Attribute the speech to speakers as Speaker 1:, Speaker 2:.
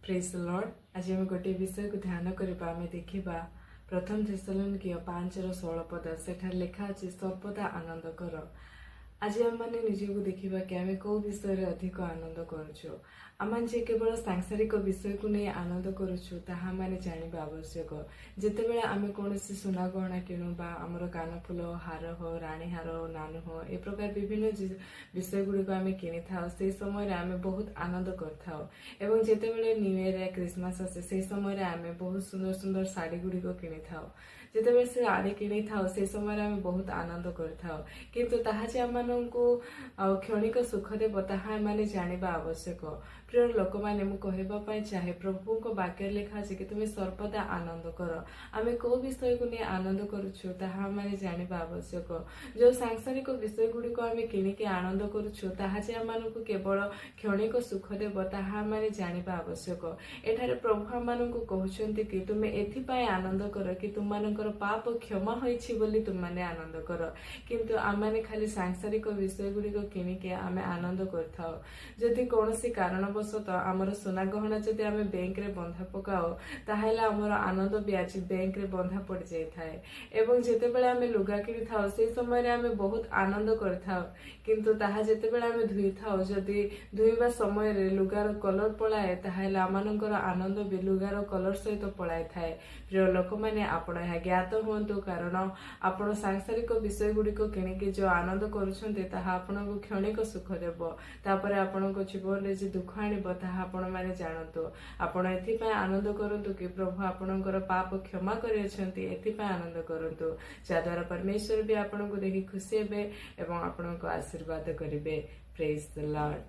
Speaker 1: Praise Lord. ଆଜି ଆମେ ଗୋଟିଏ ବିଷୟକୁ ଧ୍ୟାନ କରିବା। ଆମେ ଦେଖିବା ପ୍ରଥମ ଥେସଲନିକୀୟ 5ର 16 ପଦ। ସେଠାରେ ଲେଖା ଅଛି, "ସର୍ବଦା ଆନନ୍ଦ କର।" ଆଜି ଆମେମାନେ ନିଜକୁ ଦେଖିବା କି ଆମେ କୋଉ ବିଷୟରେ ଅଧିକ ଆନନ୍ଦ କରୁଛୁ। ଆମମାନେ ଯେ କେବଳ ସାଂସାରିକ ବିଷୟକୁ ନେଇ ଆନନ୍ଦ କରୁଛୁ, ତାହା ଆମେ ଜାଣିବା ଆବଶ୍ୟକ। ଯେତେବେଳେ ଆମେ କୌଣସି ସୁନା ଗହଣା କିଣୁ ବା ଆମର କାନଫୁଲ ହାର ହଉ, ରାଣୀ ହାର ହଉ, ନାନୁ ହଉ, ଏ ପ୍ରକାର ବିଭିନ୍ନ ବିଷୟ ଗୁଡ଼ିକ ଆମେ କିଣିଥାଉ, ସେହି ସମୟରେ ଆମେ ବହୁତ ଆନନ୍ଦ କରିଥାଉ। ଏବଂ ଯେତେବେଳେ ନ୍ୟୁ ଇୟର, ଖ୍ରୀଷ୍ଟମାସ ଆସେ, ସେହି ସମୟରେ ଆମେ ବହୁତ ସୁନ୍ଦର ସୁନ୍ଦର ଶାଢ଼ୀ ଗୁଡ଼ିକ କିଣିଥାଉ। ଯେତେବେଳେ ସେ ଶାଢ଼ୀ କିଣିଥାଉ, ସେହି ସମୟରେ ଆମେ ବହୁତ ଆନନ୍ଦ କରିଥାଉ। କିନ୍ତୁ ତାହା ଯେ ଆମମାନଙ୍କୁ ଆଉ କ୍ଷଣିକ ସୁଖ ଦେବ, ତାହା ଆମମାନେ ଜାଣିବା ଆବଶ୍ୟକ। ପ୍ରିୟ ଲୋକମାନେ, ମୁଁ କହିବା ପାଇଁ ଚାହେଁ, ପ୍ରଭୁଙ୍କ ବାକ୍ୟରେ ଲେଖା ଅଛି କି ତୁମେ ସର୍ବଦା ଆନନ୍ଦ କର। ଆମେ କୋଉ ବିଷୟକୁ ନେଇ ଆନନ୍ଦ କରୁଛୁ, ତାହା ଆମେ ଜାଣିବା ଆବଶ୍ୟକ। ଯେଉଁ ସାଂସାରିକ ବିଷୟ ଗୁଡ଼ିକ ଆମେ କିଣିକି ଆନନ୍ଦ କରୁଛୁ, ତାହା ଯେ ଆମମାନଙ୍କୁ କେବଳ କ୍ଷଣିକ ସୁଖ ଦେବ, ତାହା ଆମେ ଜାଣିବା ଆବଶ୍ୟକ। ଏଠାରେ ପ୍ରଭୁ ଆମମାନଙ୍କୁ କହୁଛନ୍ତି କି ତୁମେ ଏଥିପାଇଁ ଆନନ୍ଦ କର କି ତୁମମାନଙ୍କର ପାପ କ୍ଷମା ହୋଇଛି ବୋଲି ତୁମମାନେ ଆନନ୍ଦ କର। କିନ୍ତୁ ଆମମାନେ ଖାଲି ସାଂସାରିକ ବିଷୟ ଗୁଡ଼ିକ କିଣିକି ଆମେ ଆନନ୍ଦ କରିଥାଉ। ଯଦି କୌଣସି କାରଣବଶତଃ ଆମର ସୁନା ଗହଣା ଯଦି ଆମେ ବ୍ୟାଙ୍କରେ ବନ୍ଧା ପକାଉ, ତାହେଲେ ଆମର ଆନନ୍ଦ ବି ଆଜି ବ୍ୟାଙ୍କରେ ବନ୍ଧା ପଡ଼ିଯାଇଥାଏ। ଏବଂ ଯେତେବେଳେ ଆମେ ଲୁଗା କିଣିଥାଉ, ସେହି ସମୟରେ ଆମେ ବହୁତ ଆନନ୍ଦ କରିଥାଉ। କିନ୍ତୁ ତାହା ଯେତେବେଳେ ଆମେ ଧୋଇଥାଉ, ଯଦି ଧୋଇବା ସମୟରେ ଲୁଗାର କଲର ପଳାଏ, ତାହେଲେ ଆମମାନଙ୍କର ଆନନ୍ଦ ବି ଲୁଗାର କଲର ସହିତ ପଳାଇଥାଏ। ପ୍ରିୟ ଲୋକମାନେ, ଆପଣ ଏହା ଜ୍ଞାତ ହୁଅନ୍ତୁ, କାରଣ ଆପଣ ସାଂସାରିକ ବିଷୟ ଗୁଡ଼ିକ କିଣିକି ଯେଉଁ ଆନନ୍ଦ କରୁଛନ୍ତି, ତାହା ଆପଣଙ୍କୁ କ୍ଷଣିକ ସୁଖ ଦେବ। ତାପରେ ଆପଣଙ୍କ ଜୀବନରେ ଯେ ଦୁଃଖ ଆଣିବ, ତାହା ଆପଣମାନେ ଜାଣନ୍ତୁ। ଆପଣ ଏଥିପାଇଁ ଆନନ୍ଦ କରନ୍ତୁ କି ପ୍ରଭୁ ଆପଣଙ୍କର ପାପ କ୍ଷମା କରିଅଛନ୍ତି। ଏଥିପାଇଁ ଆନନ୍ଦ କରନ୍ତୁ, ଯାହାଦ୍ୱାରା ପରମେଶ୍ୱର ବି ଆପଣଙ୍କୁ ଦେଖି ଖୁସି ହେବେ ଏବଂ ଆପଣଙ୍କୁ ଆଶୀର୍ବାଦ କରିବେ। Praise the Lord.